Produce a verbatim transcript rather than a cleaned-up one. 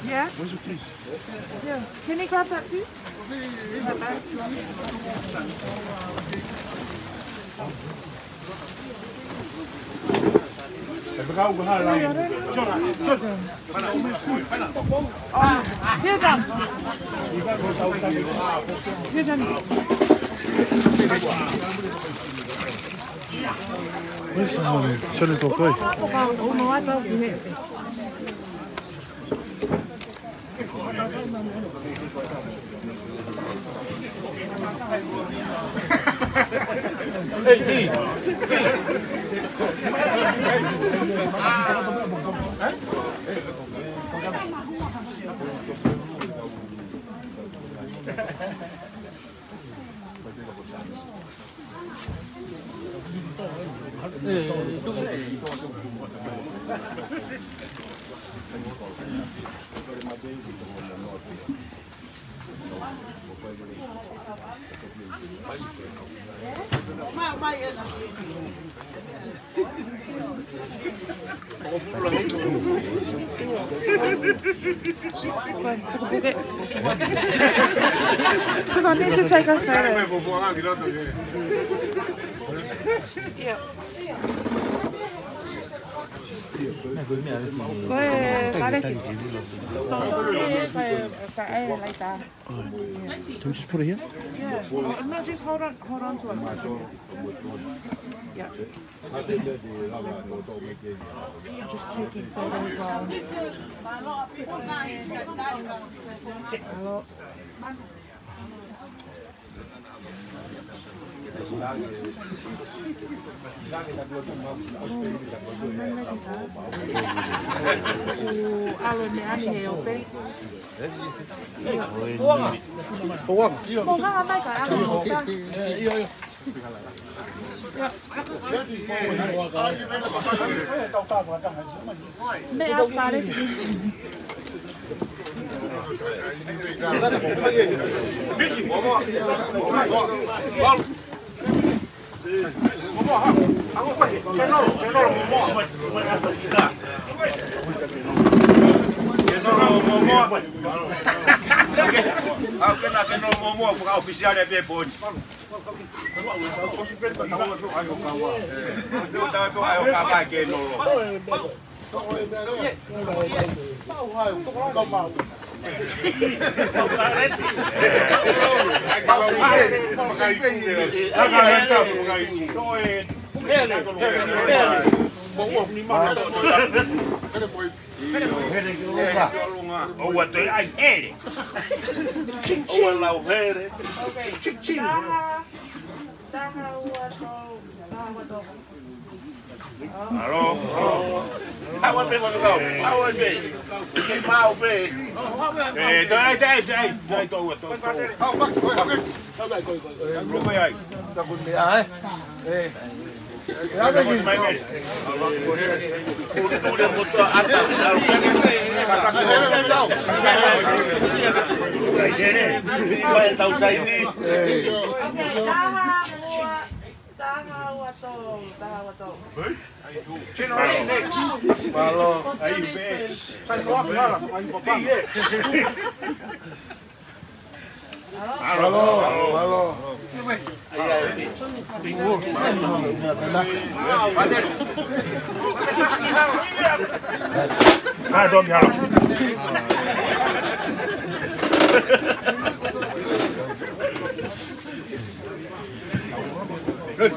Yeah? Yeah. Can you grab that too? That bag. Here, Dan. Here, Dan. Where's, um, Senator Koe? Because I need to take a photo. Yeah. Ko e, ko e, ko e, ko e, like that. Can we just put it here? Yeah. No, just hold on, hold on to it. Yeah. Just take it further as well. Hello. Alo, me ani he ope. Pouanga. Pouanga. Pouanga, mai ka, alo, pouanga. Me a pare. ʻOua toe ʻai hele. Ching, ching. ʻOua lau hele. Ching, ching. Taha, taha, ua, tolu, taha, ua, tolu. Alo. Aua pē, manu kau. Aua pē. Mau pē. ʻE, tai, tai, tai, tai, tau, tau, tau. Koi, koi, koi. Koi ai. Taku ni ai. ʻE. Taha, ua, taha, ua, tolu, taha, ua, tolu. Generation X. Mālō. Ai, pē. Sai, no, hala, ai, papa. Mālō, mālō. Ah, don't be hard. Good.